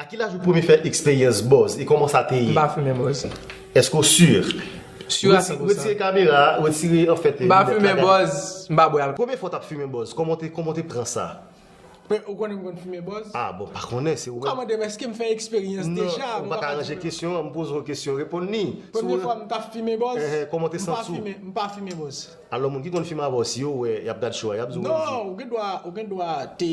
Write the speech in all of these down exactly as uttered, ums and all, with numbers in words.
Ki laj ou premye fè eksperyans bòz e kòman sa te ye? M pa fimen bòz. Èske w si? Si a san pou san. Retire kamera a, retire, anfèt, linèt la, gade. M pa fimen bòz, m pa bwè alkòl. Premye fwa w t ap fimen bòz, kòman w te, kòman w te pran sa? Men ou konnen m konn fimen bòz? Ah, bon, pa konnen, se ou menm. Ou ka mande m èske m fè eksperyans deja? Non, ou pa ka ranje kesyon an, m poze w kesyon, reponn li. Premye fwa m t ap fimen bòz, kòman w te santi w? M pa fimen, m pa fimen bòz. Alò, moun ki konn fimen avè w, si yo wè, y ap gad show a, y ap di w, non, ou gen dwa, ou gen dwa te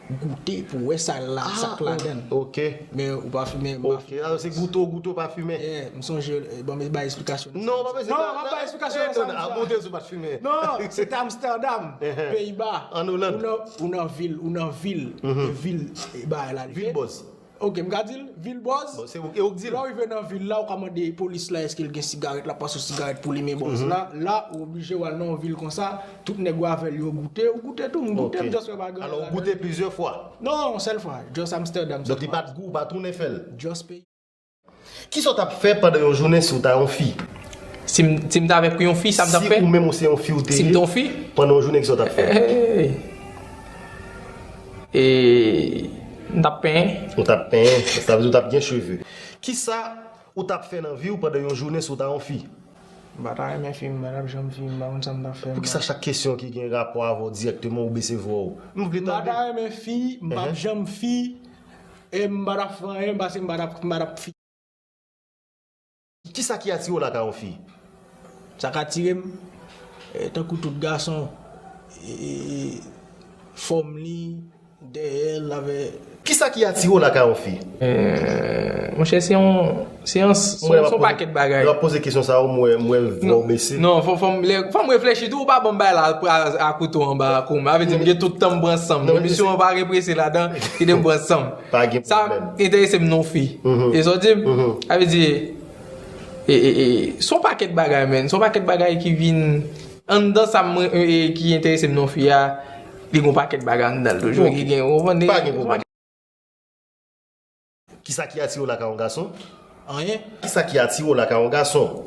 goute pou wè sa la, sa k ladan l. Ok. Men ou pa fimen, m pa fimen. Ok, alò se goute w goute, w pa fimen. Yeah, m sonje, eh, bon, men bay eksplikasyon nan. Non, w pa bezwen. Non, m ap bay eksplikasyon nan sa m di a. Montre sou pa t fimen. Non, se te Amsterdam, Peyiba. Ann Olann. Ou nan, ou nan vil, ou nan vil, vil, eh, bagay la. Vil bòz. Ok, m ka di l, vil bòz. Bon, se ou, e ou k di l. Lè w rive nan vil la, ou ka mande polis la èske l gen sigarèt, l ap pase w sigarèt pou limen bòz la. La, ou oblije w al nan yon vil konsa, tout nèg ou avè l yo goute, ou goute tou, m goute, m just wè pa gen anyen ladan l. Alò, ou goute plizyè fwa? Non, yon sèl fwa, just Amsterdam, sèl fwa. Donk li pa t gou, ou pa tounen fè l? Just pay. Kisa w t ap fè pandan yon jounen si w ta yon fi? Si m, si m t avèk yon fi, sa m t ap fè? Si ou menm ou se yon fi ou te ye, pandan yon jounen, kisa w t ap fè? Hey. E, m t ap penyen. Ou t ap penyen, sa vle di ou t ap gen cheve. Kisa ou t ap fè nan vi w pandan yon jounen si w ta yon fi? M pa ta renmen fi, m pa t ap janm fi, m pa konn sa m t ap fè. Poukisa chak kesyon ki gen rapò avè w dirèkteman ou bese vwa w? M vle tande. M pa ta renmen fi, m p ap janm fi, e m pa t ap fè anyen, paske m pa t ap, m pa t ap fi. Kisa ki atire w lakay yon fi? Sa k atire m, eh, tankou tout gason, eh, fòm li, dèyè l avè. Kisa ki atire w lakay yon fi? Eh, monchè, se yon, se yon, se yon, se yon pakèt bagay. Lè w ap poze kesyon sa a, m wè, m wè vwa w bese. Non, fò, fò m, lè, fò m reflechi tou, ou pa ban m bay la, a, a kouto anba kou m. Sa vle di, m gen tout tan m pran san m. Non, men misyon an pa gen prese ladan, kite m pran san m. Pa gen pwoblèm. Sa enterese m nan fi. E sa w di m? Sa vle di, e, e, e, se yon pakèt bagay, menn. Se yon pakèt bagay ki vin anndan sa m, e, e, ki enterese m nan fi a, li gen yon pakèt bagay anndan l toujou ki gen, ou konprann? Pa gen pwoblèm. Kisa ki atire w lakay yon gason? Anyen. Kisa ki atire w lakay yon gason?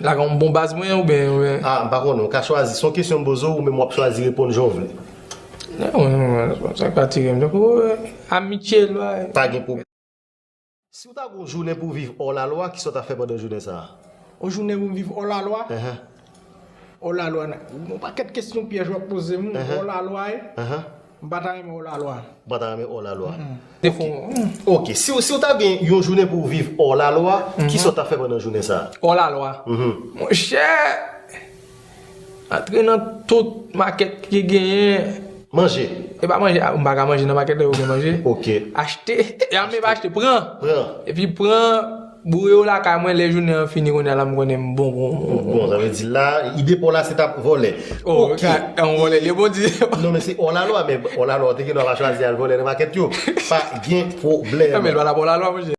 Lakay yon bon baz mwen oubyen, oubyen? Ah, m pa konnen, ou ka chwazi. Se yon kesyon m poze w, ou menm w ap chwazi reponn jan w vle. Non, non, non, sa k atire m, tankou, eh, amitye, lwa. Pa gen pwoblèm. Si w ta gen yon jounen pou w viv hors la loi, kisa w ta fè pandan jounen sa a? Yon jounen pou m viv hors la loi? Hors la loi, yon pakèt kesyon pyèj w ap poze m, hors la loi, eh? M pa ta renmen hors la loi. Ou pa ta renmen hors la loi? Ok. Si, si w ta gen yon jounen pou w viv hors la loi, kisa w ta fè pandan jounen sa a? Hors la loi. Monchè, antre nan tout makèt ki genyen. Manje. E pa manje, a, m pa ka manje nan makèt la, yo gen manje. Ok. Achte. E a, men pa achte, pran. Pran. Epi pran, boure yo lakay mwen, lè jounen an fini, kounye a la, m konnen m bon, bon, bon, bon. Bon, sa vle di la, ide pa w la, se t ap vòlè. Oh, ok. Yon vòlè, li bon di. Non, men se hors la loi, men hors la loi, ou te gen dwa pa chwazi al vòlè nan makèt yo. Pa gen pwoblèm. Non, men lwa la pa hors la loi, monchè.